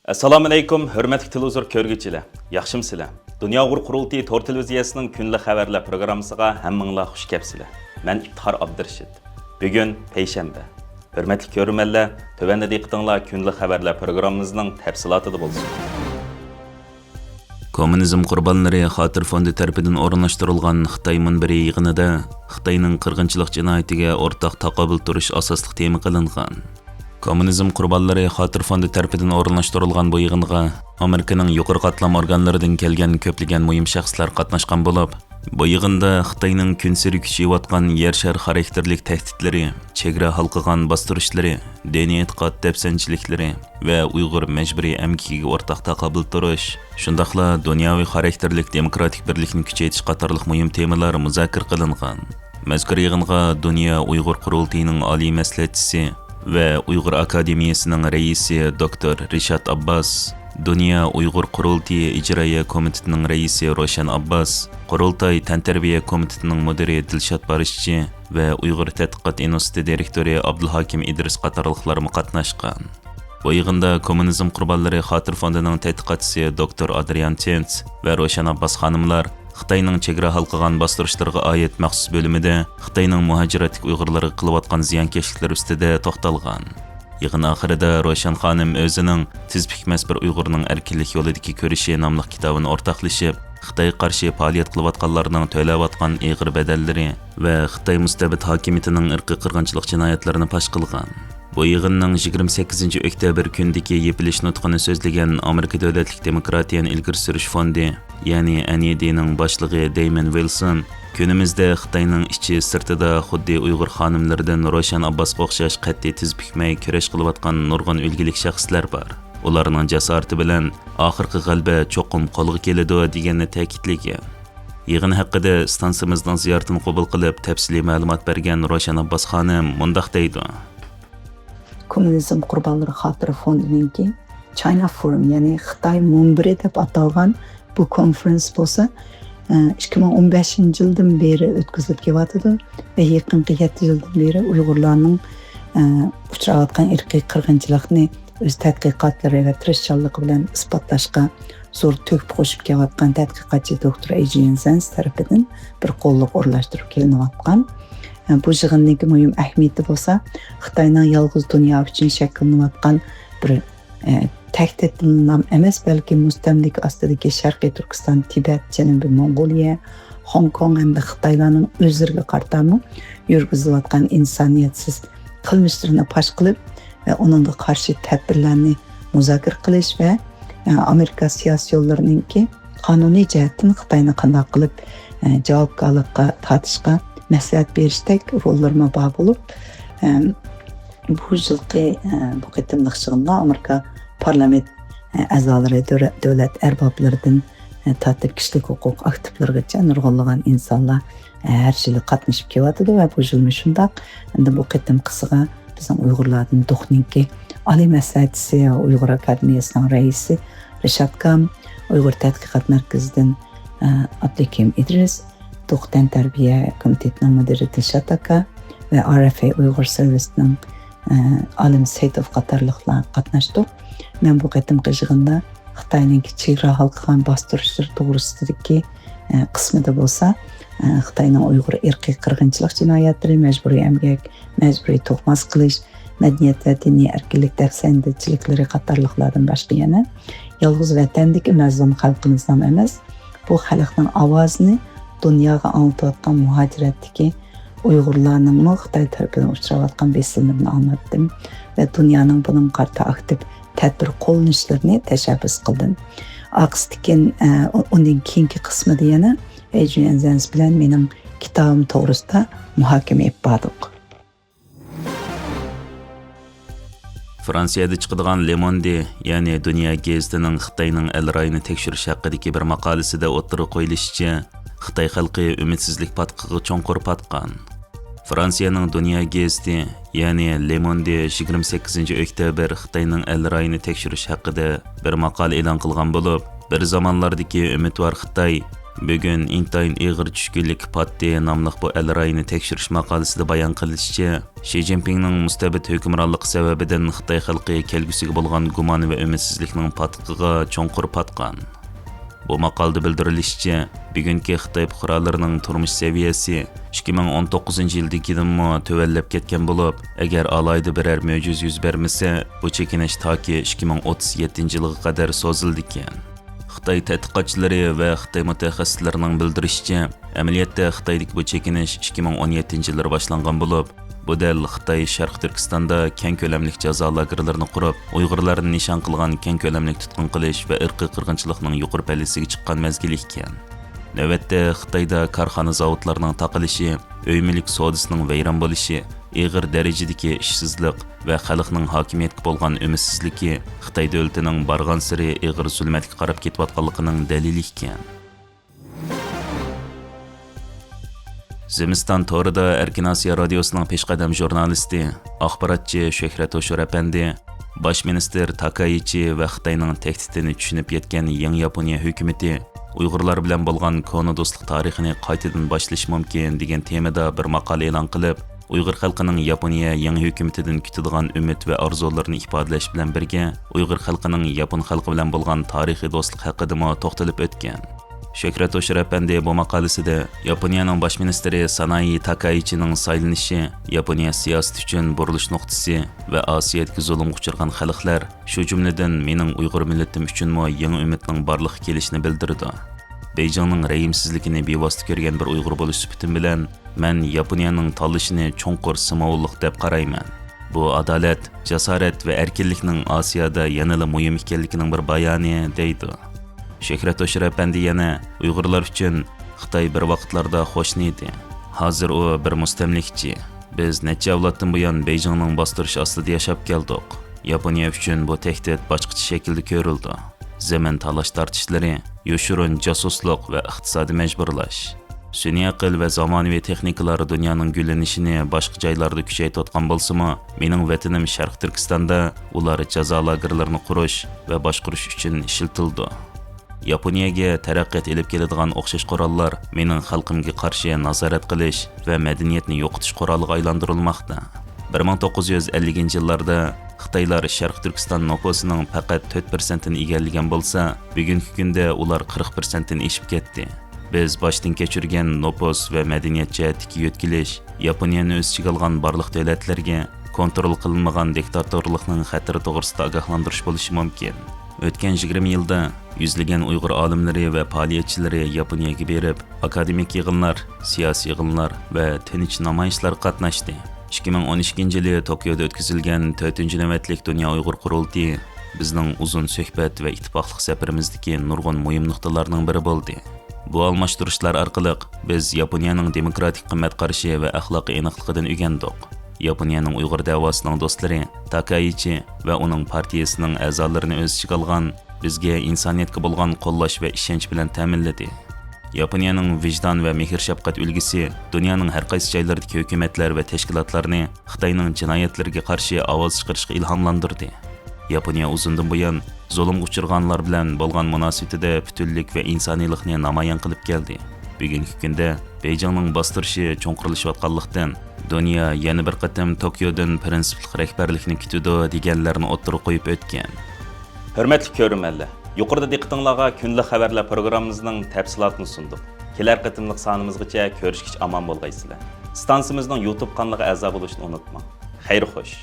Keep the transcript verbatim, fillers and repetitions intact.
ئەسسالامۇئەلەيكۇم، ھۆرمەتلىك تېلېۋىزور كۆرگۈچىلەر، ياخشىمۇسىلەر؟ دۇنيا ئۇيغۇر قۇرۇلتىيى تور تېلېۋىزىيەسىنىڭ كۈندىلىك خەۋەرلەر پروگراممىسىغا ھەممىڭلار خۇش كەپسىلەر. مەن ئىپتىخار ئابدۇرېشىت. بۈگۈن پەيشەنبە. ھۆرمەتلىك كۆرۈرمەنلەر، تۆۋەندە دىققىتىڭلار كۈندىلىك خەۋەرلەر پروگراممىمىزنىڭ تەپسىلاتىدا بولسۇن. كوممۇنىزم قۇربانلىرى خاتىرە فوندى تەرىپىدىن ئورۇنلاشتۇرۇلغان خىتاي مۇنبىرى يىغىنىدا خىتاينىڭ قىرغىنچىلىق جىنايىتىگە ئورتاق تاقابىل تۇرۇش ئاساسلىق تېما قىلىنغان. كوممۇنىزم قۇربانلىرى خاتىرە فوندى تەرىپىدىن ئورۇنلاشتۇرۇلغان بۇ يىغىنغا ئامېرىكىنىڭ يۇقىرى قاتلام ئورگانلىرىدىن كەلگەن كۆپلىگەن مۇھىم شەخسلەر قاتناشقان بولۇپ، بۇ يىغىندا خىتاينىڭ كۈنسېرى كۈچىيىۋاتقان يەر شارى خاراكتېرلىك تەھدىتلىرى، چېگرا ھالقىغان باستۇرۇشلىرى، دىنىي ئېتىقاد دەپسەندىچىلىكلىرى ۋە ئۇيغۇر مەجبۇرىي ئەمگىكىگە ئورتاق تاقابىل تۇرۇش، شۇنداقلا دۇنياۋى خاراكتېرلىك دېموكراتىك بىرلىكنى كۈچەيتىش قاتارلىق مۇھىم تېمىلار مۇزاكىرە قىلىنغان. مەزكۇر يىغىنغا دۇنيا ئۇيغۇر قۇرۇلتىيىنىڭ ئالىي مەسلىھەتچىسى ۋە ئۇيغۇر ئاكادېمىيەسىنىڭ رەئىسى دوكتور رىشات ئابباس، دۇنيا ئۇيغۇر قۇرۇلتىيى ئىجرائىيە كومىتېتىنىڭ رەئىسى روشەن ئابباس، قۇرۇلتاي تەنتەربىيە كومىتېتىنىڭ مۇدىرى دىلشات بارىشچى ۋە ئۇيغۇر تەتقىقات ئىنستىتۇتى دىرېكتورى ئابدۇلھاكىم ئىدرىس قاتارلىقلارمۇ قاتناشقان. بۇ يىغىندا كوممۇنىزم قۇربانلىرى خاتىرە فوندىنىڭ تەتقىقاتچىسى دوكتور ئادرىيان تېنتس ۋە روشەن ئابباس خانىملار خىتاينىڭ چېگرا ھالقىغان باستۇرۇشلىرىغا ئائىت مەخسۇس بۆلۈمىدە خىتاينىڭ مۇھاجىرەتتىكى ئۇيغۇرلارغا قىلىۋاتقان زىيانكەشلىكلىرى ئۈستىدە توختالغان. يىغىن ئاخىرىدا روشەن خانىم ئۆزىنىڭ تىز پۈكمەس بىر ئۇيغۇرنىڭ ئەركىنلىك يولىدىكى كۈرىشى ناملىق كىتابىنى ئورتاقلىشىپ، خىتايغا قارشى پائالىيەت قىلىۋاتقانلارنىڭ تۆلەۋاتقان ئېغىر بەدەللىرى ۋە خىتاي مۇستەبىت ھاكىمىيىتىنىڭ ئىرقىي قىرغىنچىلىق جىنايەتلىرىنى پاش قىلغان. بۇ يىغىننىڭ يىگىرمە سەككىزىنچى ئۆكتەبىر كۈنىدىكى يېپىلىش نۇتقىنى سۆزلىگەن ئامېرىكا دۆلەتلىك دېموكراتىيەنى ئىلگىرى سۈرۈش فوندى، يەنى ئەن ئى دىنىڭ باشلىقى دېيمون ۋىلسون، كۈنىمىزدە خىتاينىڭ ئىچى سىرتىدا خۇددى ئۇيغۇر خانىملىرىدىن روشەن ئابباسقا ئوخشاش قەتئىي تىز پۈكمەي كۈرەش قىلىۋاتقان نۇرغۇن ئۈلگىلىك شەخسلەر بار. ئۇلارنىڭ جاسارىتى بىلەن ئاخىرقى غەلىبە چوقۇم قولغا كېلىدۇ، دېگەننى تەكىتلىگەن. يىغىن ھەققىدە ئىستانسىمىزنىڭ زىيارىتىنى قوبۇل قىلىپ، تەپسىلىي مەلۇمات بەرگەن روشەن ئابباس خانىم مۇنداق دەيدۇ. كوممۇنىزم قۇربانلىرى خاتىرە فوندىنىڭكى چاينا فورۇم، يەنى خىتاي مۇنبىرى دەپ ئاتالغان بۇ كونفرېنس بولسا، ئىككى مىڭ ئون بەشىنچى يىلدىن بېرى ئۆتكۈزۈلۈپ كېلىۋاتىدۇ ۋە يېقىنقى يەتتە يىلدىن بېرى ئۇيغۇرلارنىڭ ئۇچراۋاتقان ئىرقىي قىرغىنچىلىقنى ئۆز تەتقىقاتلىرى ۋە تىرىشچانلىقى بىلەن ئىسپاتلاشقا زور تۆھپە قوشۇپ كېلىۋاتقان تەتقىقاتچى دوكتور ئېيجىيەن زەنس تەرىپىدىن بىر قوللۇق ئورۇنلاشتۇرۇپ كېلىنىۋاتقان. بۇ يىغىننىڭكى مۇھىم ئەھمىيىتى بولسا، خىتاينىڭ يالغۇز دۇنيا ئۈچۈن شەكىللىنىۋاتقان بىر، ئە، تەھدىتىنىلا ئەمەس، بەلكى مۇستەملىكە ئاستىدىكى شەرقىي تۈركىستان، تىبەت، جەنۇبىي موڭغۇلىيە، خوڭكوڭ ھەمدە خىتايلارنىڭ ئۆزلىرىگە قارىتامۇ يۈرگۈزۈلۈۋاتقان ئىنسانىيەتسىز قىلمىشلىرىنى پاش قىلىپ ۋە ئۇنىڭغا قارشى تەدبىرلەرنى مۇزاكىرە قىلىش ۋە، ئە، ئامېرىكا سىياسىيونلىرىنىڭكى قانۇنىي جەھەتتىن خىتاينى قانداق قىلىپ، ئە، جاۋابكارلىققا تارتىشقا مەسلىھەت بېرىشتەك روللىرىمۇ بار بولۇپ، ئە، بۇ يىلقى، ئە، بۇ قېتىملىق يىغىندا ئامېرىكا پارلامېنت، ئە، ئەزالىرى، دۆلە-، دۆلەت ئەربابلىرىدىن، ئە، تارتىپ كىشىلىك ھوقۇق ئاكتىپلىرىغىچە نۇرغۇنلىغان ئىنسانلار، ئە، ھەر يىلى قاتنىشىپ كېلىۋاتىدۇ ۋە بۇ يىلمۇ شۇنداق. ئەمدى بۇ قېتىمقىسىغا بىزنىڭ ئۇيغۇرلاردىن دۇخنىڭكى ئالىي مەسلىھەتچىسى، ئۇيغۇر ئاكادېمىيەسىنىڭ رەئىسى رىشات كام، ئۇيغۇر تەتقىقات مەركىزىدىن، ئە، ئابدۇكېرىم ئىدرىس، دۇخ تەنتەربىيە كومىتېتىنىڭ مۇدىرى دىلشات ئاكا ۋە ئار ئېف ئەي ئۇيغۇر سېرۋىسىنىڭ، ئە، ئالىم سېيىتوف قاتارلىقلار قاتناشتۇق. مەن بۇ قېتىمقى يىغىندا خىتاينىڭكى چېگرا ھالقىغان باستۇرۇشلىرى توغرىسىدىكى، ئە، قىسمىدا بولسا، ئە، خىتاينىڭ ئۇيغۇر ئىرقىي قىرغىنچىلىق جىنايەتلىرى، مەجبۇرىي ئەمگەك، مەجبۇرىي توقماس قىلىش، مەدەنىيەت ۋە دىنىي ئەركىنلىك دەپسەندىچىلىكلىرى قاتارلىقلاردىن باشقا يەنە يالغۇز ۋەتەندىكى مەزلۇم خەلقىمىزنىڭ ئەمەس، بۇ خەلقنىڭ ئاۋازىنى دۇنياغا ئاڭلىتىۋاتقان مۇھاجىرەتتىكى ئۇيغۇرلارنىڭمۇ خىتاي تەرىپىدىن ئۇچراۋاتقان بېسىملىرىنى ئاڭلاتتىم ۋە دۇنيانىڭ بۇنىڭغا قارىتا ئاكتىپ تەدبىر قوللىنىشلىرىنى تەشەببۇس قىلدىم. ئارقىسىدىكى، ئە، ئۇ-، ئۇنىڭ كېيىنكى قىسمىدا يەنە ئېيجۈەن زەنس بىلەن مېنىڭ كىتابىم توغرىسىدا مۇھاكىمە ئېلىپ باردۇق. فرانسىيەدە چىقىدىغان لېموندې، يەنى دۇنيا گېزىتىنىڭ خىتاينىڭ ئەل رايىنى تەكشۈرۈش ھەققىدىكى بىر ماقالىسىدە ئوتتۇرىغا قويۇلۇشىچە، خىتاي خەلقى ئۈمىدسىزلىك پاتقىقىغا چوڭقۇر پاتقان. فرانسىيەنىڭ دۇنيا گېزىتى، يەنى لېموندې يىگىرمە سەككىزىنچى ئۆكتەبىر خىتاينىڭ ئەل رايىنى تەكشۈرۈش ھەققىدە بىر ماقالە ئېلان قىلغان بولۇپ، بىر زامانلاردىكى ئۈمىدۋار خىتاي بۈگۈن ئىنتايىن ئېغىر چۈشكۈنلۈككە پاتتى ناملىق بۇ ئەل رايىنى تەكشۈرۈش ماقالىسىدە بايان قىلىشىچە، شى جىنپىڭنىڭ مۇستەبىت ھۆكۈمرانلىقى سەۋەبىدىن خىتاي خەلقى كەلگۈسىگە بولغان گۇمان ۋە ئۈمىدسىزلىكنىڭ پاتقىقىغا چوڭقۇر پاتقان. بۇ ماقالىدە بىلدۈرۈلۈشىچە، بۈگۈنكى خىتاي پۇقرالىرىنىڭ تۇرمۇش سەۋىيەسى ئىككى مىڭ ئون توققۇزىنچى يىلدىكىدىنمۇ تۆۋەنلەپ كەتكەن بولۇپ، ئەگەر ئالاھىدە بىرەر مۆجىزە يۈز بەرمىسە، بۇ چېكىنىش تاكى ئىككى مىڭ ئوتتۇز يەتتىنچى يىلغا قەدەر سوزۇلىدىكەن. خىتاي تەتقىقاتچىلىرى ۋە خىتاي مۇتەخەسسىسلىرىنىڭ بىلدۈرۈشىچە، ئەمەلىيەتتە خىتايدىكى بۇ چېكىنىش ئىككى مىڭ ئون يەتتىنچى يىللىرى باشلانغان بولۇپ، بۇ دەل خىتاي شەرقىي تۈركىستاندا كەڭ كۆلەملىك جازا لاگېرلىرىنى قۇرۇپ، ئۇيغۇرلارنى نىشان قىلغان كەڭ كۆلەملىك تۇتقۇن قىلىش ۋە ئىرقىي قىرغىنچىلىقنىڭ يۇقىرى پەللىسىگە چىققان مەزگىلى ئىكەن. نۆۋەتتە خىتايدا كارخانا زاۋۇتلارنىڭ تاقىلىشى، ئۆي مۈلۈك سودىسىنىڭ ۋەيران بولۇشى، ئېغىر دەرىجىدىكى ئىشسىزلىق ۋە خەلقنىڭ ھاكىمىيەتكە بولغان ئۈمىدسىزلىكى خىتاي دۆلىتىنىڭ بارغانسېرى ئېغىر زۇلمەتكە قاراپ كېتىۋاتقانلىقىنىڭ دەلىلى ئىكەن. زىمىستان تورىدا ئەركىن ئاسىيا رادىيوسىنىڭ پېشقەدەم ژۇرنالىستى، ئاخباراتچى شۆھرەت ھوشۇر ئەپەندى باش مىنىستىر تاكايىچى ۋە خىتاينىڭ تەھدىتىنى چۈشىنىپ يەتكەن يېڭى ياپونىيە ھۆكۈمىتى ئۇيغۇرلار بىلەن بولغان كونا دوستلۇق تارىخىنى قايتىدىن باشلىشى مۇمكىن دېگەن تېمىدا بىر ماقالە ئېلان قىلىپ، ئۇيغۇر خەلقىنىڭ ياپونىيە يېڭى ھۆكۈمىتىدىن كۈتىدىغان ئۈمىد ۋە ئارزۇلىرىنى ئىپادىلەش بىلەن بىرگە، ئۇيغۇر خەلقىنىڭ ياپون خەلقى بىلەن بولغان تارىخىي دوستلۇق ھەققىدىمۇ توختىلىپ ئۆتكەن. شۆھرەت ھوشۇر ئەپەندى بۇ ماقالىسىدە ياپونىيەنىڭ باش مىنىستىرى سانايى تاكايىچىنىڭ سايلىنىشى ياپونىيە سىياسىتى ئۈچۈن بۇرۇلۇش نۇقتىسى ۋە ئاسىيادىكى زۇلۇمغا ئۇچرىغان خەلقلەر، شۇ جۈملىدىن مېنىڭ ئۇيغۇر مىللىتىم ئۈچۈنمۇ يېڭى ئۈمىدنىڭ بارلىققا كېلىشىنى بىلدۈرىدۇ. بېيجىڭنىڭ رەھىمسىزلىكىنى بىۋاسىتە كۆرگەن بىر ئۇيغۇر بولۇش سۈپىتىم بىلەن، مەن ياپونىيەنىڭ تاللىشىنى چوڭقۇر سىمۋوللۇق دەپ قارايمەن. بۇ ئادالەت، جاسارەت ۋە ئەركىنلىكنىڭ ئاسىيادا يەنىلا مۇھىم ئىكەنلىكىنىڭ بىر بايانى، دەيدۇ. شۆھرەت ھوشۇر ئەپەندى يەنە ئۇيغۇرلار ئۈچۈن خىتاي بىر ۋاقىتلاردا قوشنا ئىدى. ھازىر ئۇ بىر مۇستەملىكىچى. بىز نەچچە ئەۋلادتىن بۇيان بېيجىڭنىڭ باستۇرۇشى ئاستىدا ياشاپ كەلدۇق. ياپونىيە ئۈچۈن بۇ تەھدىت باشقىچە شەكىلدە كۆرۈلىدۇ. زېمىن تالاش-تارتىشلىرى، يوشۇرۇن جاسۇسلۇق ۋە ئىقتىسادىي مەجبۇرلاش. سۈنئىي ئەقىل ۋە زامانىۋى تېخنىكىلار دۇنيانىڭ گۈللىنىشىنى باشقا جايلاردا كۈچەيتىۋاتقان بولسىمۇ، مېنىڭ ۋەتىنىم شەرقىي تۈركىستاندا ئۇلار جازا لاگېرلىرىنى قۇرۇش ۋە باشقۇرۇش ئۈچۈن ئىشلىتىلىدۇ. ياپونىيەگە تەرەققىيات ئېلىپ كېلىدىغان ئوخشاش قوراللار مېنىڭ خەلقىمگە قارشى نازارەت قىلىش ۋە مەدەنىيەتنى يوقىتىش قورالىغا ئايلاندۇرۇلماقتا. بىر مىڭ توققۇز يۈز ئەللىكىنچى يىللاردا خىتايلار شەرقىي تۈركىستان نوپۇسىنىڭ پەقەت تۆت پىرسەنتىنى ئىگىلىگەن بولسا، بۈگۈنكى كۈندە ئۇلار قىرىق پىرسەنتتىن ئېشىپ كەتتى. بىز باشتىن كەچۈرگەن نوپۇس ۋە مەدەنىيەت جەھەتتىكى يۆتكىلىش ياپونىيەنى ئۆز ئىچىگە ئالغان بارلىق دۆلەتلەرگە كونترول قىلىنمىغان دىكتاتورلۇقنىڭ خەتىرى توغرىسىدا ئاگاھلاندۇرۇش بولۇشى مۇمكىن. ئۆتكەن يىگىرمە يىلدا يۈزلىگەن ئۇيغۇر ئالىملىرى ۋە پائالىيەتچىلىرى ياپونىيەگە بېرىپ، ئاكادېمىك يىغىنلار، سىياسىي يىغىنلار ۋە تىنچ نامايىشلارغا قاتناشتى. ئىككى مىڭ ئون ئىككىنچى يىلى توكيودا ئۆتكۈزۈلگەن تۆتىنچى نۆۋەتلىك دۇنيا ئۇيغۇر قۇرۇلتىيى بىزنىڭ ئۇزۇن سۆھبەت ۋە ئىتتىپاقلىق سەپىرىمىزدىكى نۇرغۇن مۇھىم نۇقتىلارنىڭ بىرى بولدى. بۇ ئالماشتۇرۇشلار ئارقىلىق بىز ياپونىيەنىڭ دېموكراتىك قىممەت قارىشى ۋە ئەخلاقىي ئېنىقلىقىدىن ئۆگەندۇق. ياپونىيەنىڭ ئۇيغۇر دەۋاسىنىڭ دوستلىرى تاكايىچى ۋە ئۇنىڭ پارتىيىسىنىڭ ئەزالىرىنى ئۆز ئىچىگە ئالغان، بىزگە ئىنسانىيەتكە بولغان قوللاش ۋە ئىشەنچ بىلەن تەمىنلىدى. ياپونىيەنىڭ ۋىجدان ۋە مېھىر-شەپقەت ئۈلگىسى دۇنيانىڭ ھەر قايسى جايلىرىدىكى ھۆكۈمەتلەر ۋە تەشكىلاتلارنى خىتاينىڭ جىنايەتلىرىگە قارشى ئاۋاز چىقىرىشقا ئىلھاملاندۇردى. ياپونىيە ئۇزۇندىن بۇيان زۇلۇمغا ئۇچرىغانلار بىلەن بولغان مۇناسىۋىتىدە پۈتۈنلۈك ۋە ئىنسانىيلىقنى نامايان قىلىپ كەلدى. بۈگۈنكى كۈندە بېيجىڭنىڭ باستۇرۇشى چوڭقۇرلىشىۋاتقانلىقتىن، دۇنيا يەنە بىر قېتىم توكيودىن پىرىنسىپلىق رەھبەرلىكنى كۈتىدۇ، دېگەنلەرنى ئوتتۇرىغا قويۇپ ئۆتكەن. ھۆرمەتلىك كۆرۈرمەنلەر، يۇقىرىدا دىققىتىڭلارغا كۈندىلىك خەۋەرلەر پروگراممىمىزنىڭ تەپسىلاتىنى سۇندۇق. كېلەر قېتىملىق سانىمىزغىچە كۆرۈشكىچە ئامان بولغايسىلەر. ئىستانسىمىزنىڭ يۇتۇب قانىلىغا ئەزا بولۇشنى ئۇنتۇماڭ. خەير خوش.